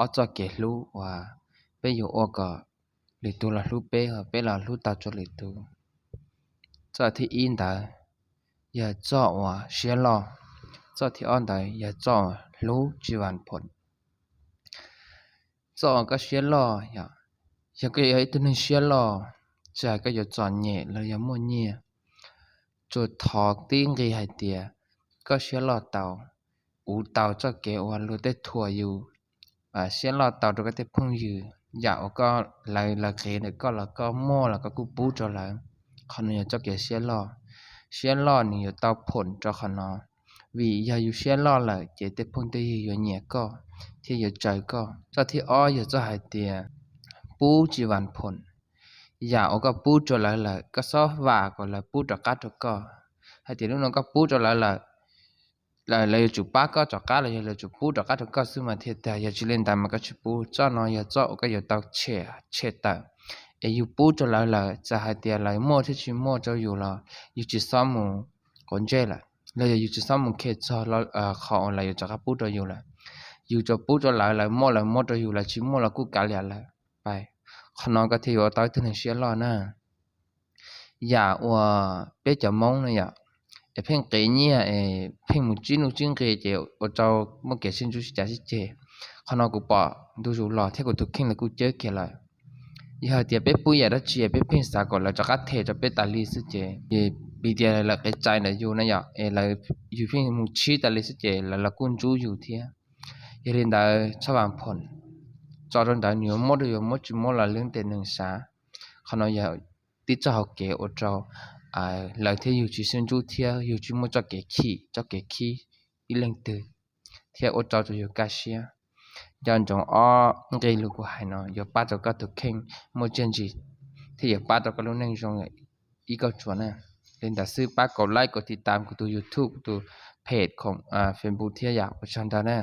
ob txoj kev hlub uas peb yuav ua kom lwm tus los hlub peb, peb los hlub tau rau lwm tus. Txoj thib ib ntawd yog txoj uas siab loj, txoj thib ob ntawd yog txoj uas hlub tsis vam phom. Txoj uas koj siab loj yog, yog koj yog ib tug neeg siab loj, tsis hais koj yuav txom nyem los yog muaj nyiaj, tsuas thov tib nqi hais tias koj siab loj tau, uv tau txoj kev uas luag tej thuam yus, siab loj tau rau koj tej phooj ywg, yam uas koj, lawv, lawv qiv ntawm koj los koj muaj los koj kuj pub rau lawv. Qhov no yog txoj kev siab loj. Siab loj nws yuav tau phom rau qhov no, vim yog yus siab loj lawm ces tej phooj tej ywg yuav nyiam koj thiab yuav tsaws koj. Txoj thib ob yog txoj hais tias pub tsis vam phom, yam uas koj pub rau lawv lawm koj xob vam kom lawv pub rov qab rau koj. Hais tias lub no koj pub rau lawv lawm, lawv yuav tsum pab koj rov qab los yog lawv tsum pub rov qab rau koj xwb mas thiaj tag, yog tsis li ntawd mas koj tsis pub. Txoj no yog txoj uas koj yuav tau tshem, tshem tawm. Es yus pub rau lawv lawm, txawm hais tias lawv muaj thiab tsis muaj rau yus los yus tsis xob mus quav ntsej lawm, los yog yus tsis xob mus khe txog qhov uas lawv yuav rov qab pub rau yus lawm. Yus tsuas pub rau lawv, lawv muaj lawv muab rau yus, lawv tsis muaj los kuj kav liam lawm. Qhov no koj thiaj yuav ua tau ib tug neeg siab loj na. Yam uas peb cov Hmoob no yom, es pheej qiv nyiaj es pheej mus tsib nuj tsib nqi ces ua rau muaj kev sib ntsuj sib cav sib ceg. Qhov no kuv pom ntu zus los thiab kuv tus kheej lawv kuj ceb kiag lawm. Yog hais tias peb pub yam dab tsi peb pheej xav kom lawv rov qab them rau peb tas li xwb ces, vim tias lawv qiv txais ntawm yus na yom, es lawv, yus pheej mus txhib tas li xwb ces lawv los kuj ntsuj yus thiab. Yog li ntawd txhob vam phom, tso rau ntawd, nws yuav muab rau yus muab tsis muab los leej tes neeg sav. Qhov no yog tib txoj hau kev ua rau lawv thiab yus tsis sib ntsuj thiab yus tsis muaj txoj kev chim txoj kev khib ib leej twg, thiab ua rau rau yus kaj siab. Nco ntsoov ob nqe lus kuv hais no yuav pab rau koj tus kheej muaj txiaj ntsig thiab yuav pab rau koj lub neej zoo ib kauj tsuas na. Li ntawd xwb, pab kaum like, kaum tiv tam kuv tus YouTube, kuv tus page, Facebook thiab yom. Ua tsaug ntau na.